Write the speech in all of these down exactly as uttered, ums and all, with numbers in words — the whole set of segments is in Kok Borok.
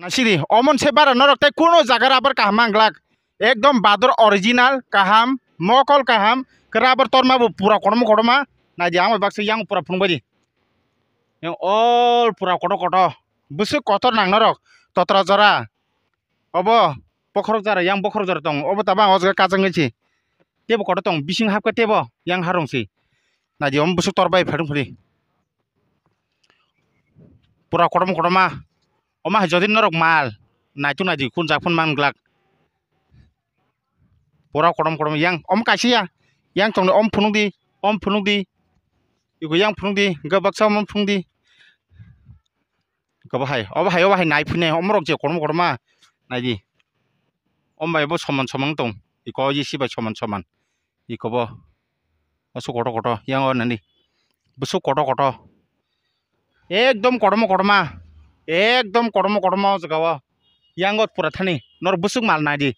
Nasidi, omon se bara norok tei kuno jaga rubber kaham manglak. Ekdom bador original kaham, mokol kaham, khe rubber torma bo pura kotorma kotorma. Naidi, ang bai baksa yang pura phunukbaidi. Yang all pura kotor kotor. Bwswk kotor nang norok. Totra jora. Obo bokhorok jora, yang bokhorok jora tong. Obo tabang o jaga kachangwi si. Tebo kotor tong, bising hapkhe tebo yang harung si. Naidi, omo bwswk tor bai phatung phuri. Pura kotorma kotorma. Omo hai jodi norok mal. Naitu naidi kun jak phun man glak. Pura kotorma kotorma yang. Omo kaisa ya. Yang tongni om phunukdi. Om phunukdi. Iko yang phunukdi. Hingke baksa om phunukdi. Iko bahai. Obo hai, obo hai nai phunai. Omorok je kotorma kotorma. Naidi. Om bai bo soman soman tong. Iko ji si bai soman soman. Iko bo. Asuk kotor kotor. Yang o nani. Bwswk kotor kotor. Ekdom kotorma kotorma. Ekdom kotorma kotorma o jaga o. Yang o pura thani. Norok bwswk mal naidi.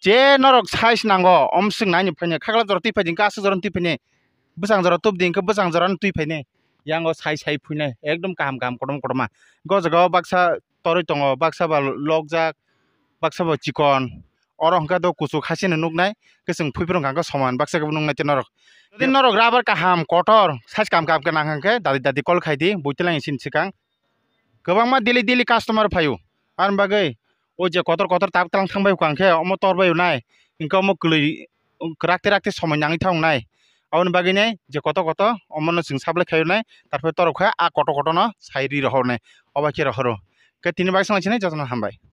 Je norok size nango, om swk naini phai nai. Khakla jora twi phai di, hwnkhe aswk jora twi phai nai. Bwsang jora tubdi, hwnkhe bwsang jora no twi phai nai. Yang o sai sai phui nai. Ekdom kaham kaham kotorma kotorma. Hwnkhe o jaga o baksa torwi tongo, baksa ba lokjak, baksa ba chikon. Oro hwnkhe do kuchuk haise no nuknai, hwnkhe chwng phui phuru hwnkhe soman baksa khe bo nuknai tei norok. Jodi norok rubber kaham, kotor, size kaham kaham khe nang hwnkhe dadi dadi call khai di, buitwlang sini swkang. Kwbangma daily daily customer phaio. Aboni bagwi o je kotor kotor tabuk tlang thang bai kha hwnkhe omo tor bai nai. Hwnkhe omo kwlwi kwrak tei rak tei somoi nangwi thang nai. Aboni bagwi nai je kotor kotor omono chwng supply khai nai. Tarpore torok khe a kotor kotor no sai ri rohor nai. Obo khe rohoro. Khe tini bagwi swng sinai jotono hambai.